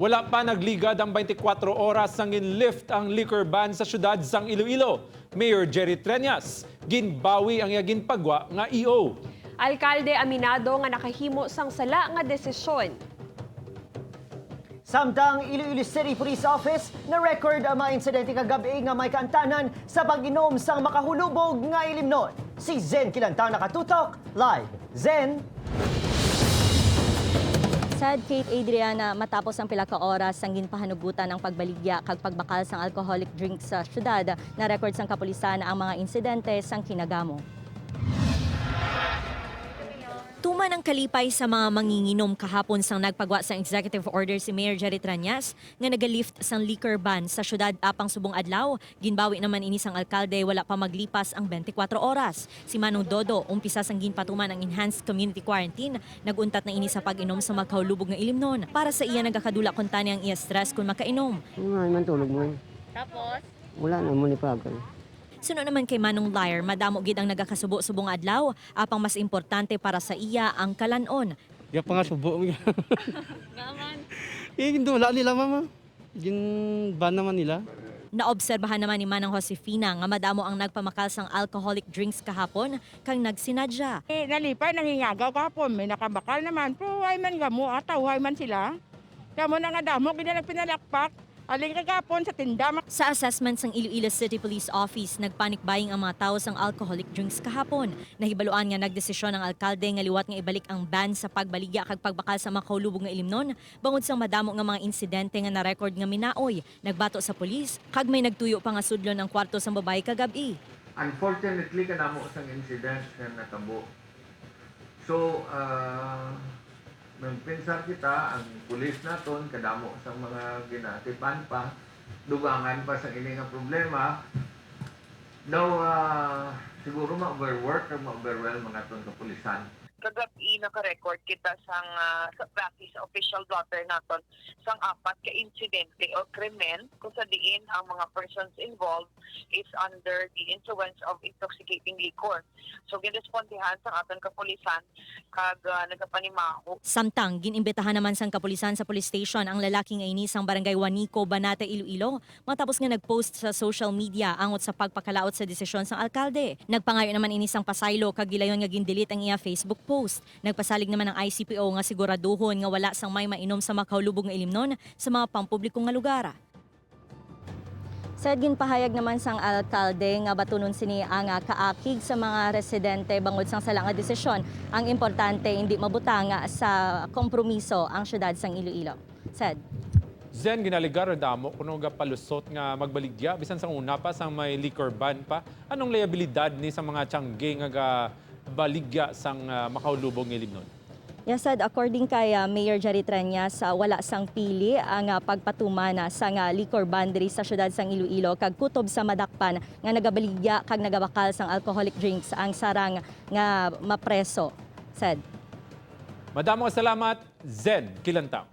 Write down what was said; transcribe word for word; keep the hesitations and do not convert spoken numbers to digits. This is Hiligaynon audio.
Wala pa nagligad ang twenty-four oras sang ginlift ang liquor ban sa siyudad sang Iloilo. Mayor Jerry Treñas, ginbawi ang iya ginpagwa nga E O. Alkalde aminado nga nakahimo sang sala nga desisyon. Samtang Iloilo City Police Office na-record ang mga insidente kagab-i nga may kaantanan sa pag-inom sang makahulubog nga ilimnon. Si Zen Kilantang nakatutok live. Zen. Sad, Kate Adriana, matapos ang pila ka oras sang ginpahanugutan ang pagbaligya kag pagbakal sang alcoholic drinks sa syudad, na-record sang kapulisan ang mga insidente sang kinagamo. Tuman ang kalipay sa mga manginginom kahapon sang nagpagwa sang executive order si Mayor Jerry Trañas nga naga-lift sang liquor ban sa syudad apang subong adlaw, ginbawi naman ini sang alkalde wala pa maglipas ang twenty-four oras. Si Manong Dodo, umpisa sang ginpatuman ang enhanced community quarantine, nag-untat na ini sa pag-inom sa makahulubog nga ilimnon. Para sa iya, nagakadula kuntani ang iya stress kon makainom. Ano nga man tulog mo? Tapos? Wala na mo ni pagal. Suno naman kay Manong Lyre, madamo gid ang nagakasubo subong adlaw, apang mas importante para sa iya ang kalan-on. Iya pa nga subo. Nga man. Eh, gindula nila, mama. Ginban naman nila. Naobserbahan naman ni Manang Josefina nga madamo ang nagpamakal sang alcoholic drinks kahapon kag nagsinadya. Eh, nalipay, nangingagaw kahapon. May nakabakal naman. Pero way man gamo, ataw, way man sila. Kamo na nga damo, gid na pinalakpak. Aling kagapon sa tinda, mak- Sa assessment sang Iloilo City Police Office, nagpanic buying ang mga tawo sang alcoholic drinks kahapon. Nahibaluan nga nagdesisyon ang alkalde nga liwat nga ibalik ang ban sa pagbaligya kag pagbakal sa makahulubog nga ilimnon, bangod sang madamo nga mga insidente nga na-record nga minaoy, nagbato sa pulis, kag may nagtuyo pa nga sudlon ang kwarto sang babayi kagab-i. Unfortunately, kadamo sang incidents nga natabo. So, ah, nagpensar kita, ang pulis naton, kadamo sang mga ginaatipan pa, dugangan pa sa ini nga problema. Daw, ah, siguro ma-overwork o ma-overwhelm ang aton kapulisan. Kagab-i, naka-record kita sang, ah, sa, base sa official blotter naton, sang apat ka insidente o krimen kung sa diin ang mga persons involved is under the influence of intoxicating liquor. So, ginrespondihan sang aton kapulisan kag, ah, nagapanimaho. Samtang, gin-imbitahan naman sang kapulisan sa police station ang lalaki nga ini sang Barangay Juanico, Banate, Iloilo, matapos nga nag-post sa social media angot sa pagpakalaot sa desisyon sang alkalde. Nagpangayo naman ini sang pasaylo kag gilayon nga gin-delete ang iya Facebook post. Nagpasalig naman ang I C P O nga siguraduhon nga wala sang may mainom sa makahulubog nga ilimnon sa mga pampubliko nga lugar. Sa ginpahayag naman sang alkalde nga batunon sini ang, ah, kaakig sa mga residente bangod sang sala nga desisyon, ang importante indi mabutang sa kompromiso ang siyudad sang Iloilo. Said. Zen, ginaligar damo kuno gapalusot nga magbaligya bisan sa una pa sang may liquor ban pa. Anong liabilidad ni sa mga tiyangge nga gabaligya sang, ah, makahulubog nga ilimnon? Yes, Said, according kay, ah, Mayor Jerry Treñas, ah, wala sang pili ang, ah, pagpatuman, ah, sang, ah, liquor ban diri sa siyudad sang Iloilo kag kutob sa madakpan nga nagabaligya kag nagabakal sang alcoholic drinks ang sarang nga mapreso. Said. Madamo nga salamat, Zen Kilantang.